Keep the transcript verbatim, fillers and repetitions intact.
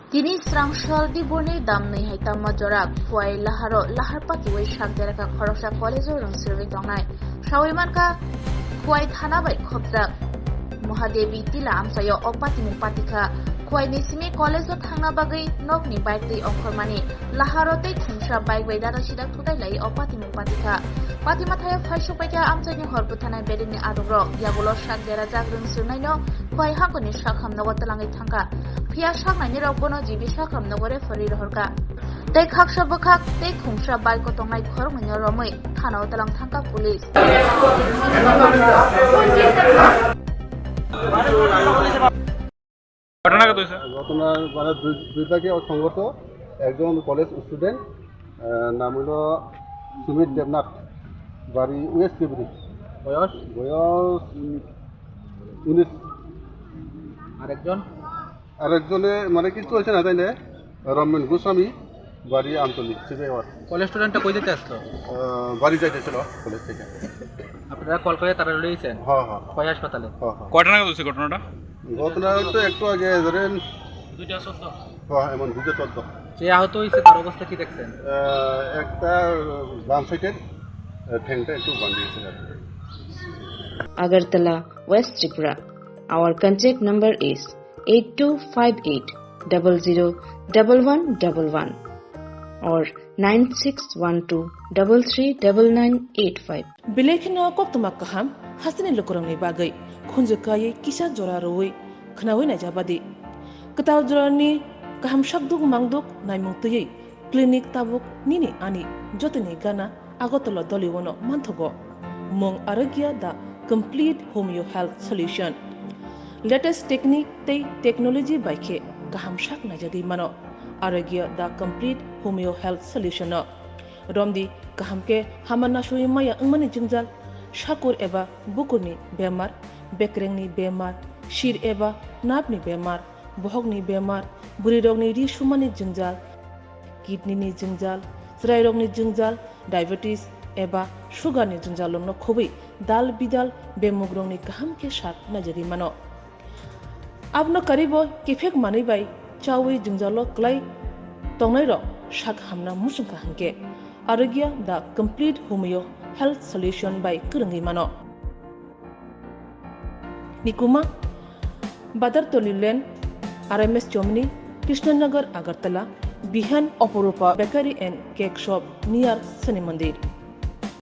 Tini srang sal Diborni damni hai tamo jora Khwai Laharo lahar patiwi sak deraka khoroksa college-o rwng sirwi tongnai. Sawi mankha Khwai thana bai khopjak Mahadevi Tila amchaio o patimung patikha. Khwai ni simi college-o thangna bagwi nokni bike twi ongkhormani laharo tei khungsa bike bai dada sidak thutai lai o patimung patikha. Patima thaio phaisok paikha amchaini hor bwthanai bedekni adokrok. Yagulo sak derajak rwng sirnaino Khwai hakoni sak hamnogo twlangwi thangkha. Phiya saknainirok bono G B Sakram nogo referee rohorkha. Tei khaksa bwkhak tei khungsa bike o tongnai khoroknwino romwi thanao twlang thangkha police. ঘটনা কত হয়েছে? ঘটনা মানে দুই, দুই ভাগে সংঘর্ষ, একজন কলেজ স্টুডেন্ট, আহ, নাম হলো সুমিত দেবনাথ, বাড়ি ওয়েস্ট শিবরি। বয়স? বয়স, উম, উনিশ। আরেকজন? আরেকজনে মানে কি চলছে না জানি, রমেন গোস্বামী, বাড়ি আমতলি, সিবিআই ওয়ার্ড। কলেজ স্টুডেন্টটা কই যেতে আসতো? আহ, বাড়ি যাইতেছিল কলেজ থেকে। আপনারা কল করে তারা লইছেন? হ্যাঁ, হ্যাঁ। কয় হাসপাতালে? হ্যাঁ, হ্যাঁ। কয়টা নাগাদ হয়েছে ঘটনাটা? ঘটনা তো একটু আগে ধরেন দুইটা চোদ্দ। হ্যাঁ, এমন দুইটা চোদ্দ। যে আহত হয়েছে তার অবস্থা কি দেখছেন? আহ, একটা বাম সাইডের, আহ, ঠ্যাংটা একটু বান্ধিয়েছে আর কি। Agartala, West Tripura. Our contact number is eight two five eight double zero double one double one or nine six one two double three double nine eight five. Belai kheno koktwma kaham hasteni lukurokni bagwi khunju kaiwi kisa jora rwui khwnaui naijabadi. Kwtal jorani kaham sakduk mangduk naimung twiwi clinic tabuk nini ani jotoni gana Agartala Doliwono manthogo. Mung Arogya the complete homeo health solution. Latest technique tei technology bai khe kaham sak naijagwi mano. Arogya the complete homeo health solution no. Romdi kaham khe hama nasui maya wngmani jwngjal, sakur eba bukurni bemar, bekrengni bemar, sir eba napni bemar, bohokni bemar, bwrwirokni ri sumani jwngjal, kidney ni jwngjal, chwrairokni jwngjal, diabetes eba sugar ni jwngjal rokno khobwi dal bidal bemugrokni kaham khe sak naijagwi mano. Abono karibo kiphek manwi bai chawi jwngjalo kwlai tongnairok sak hamna muchungkha hinkhe Arogya the complete homeo health solution bai kwrwngwi mano. Nikuma, Badartoli Lane, R M S Chomni, Krishnanagar, Agartala, Bihan, Oporupa Bakery and Cake Shop near Shani Mandir.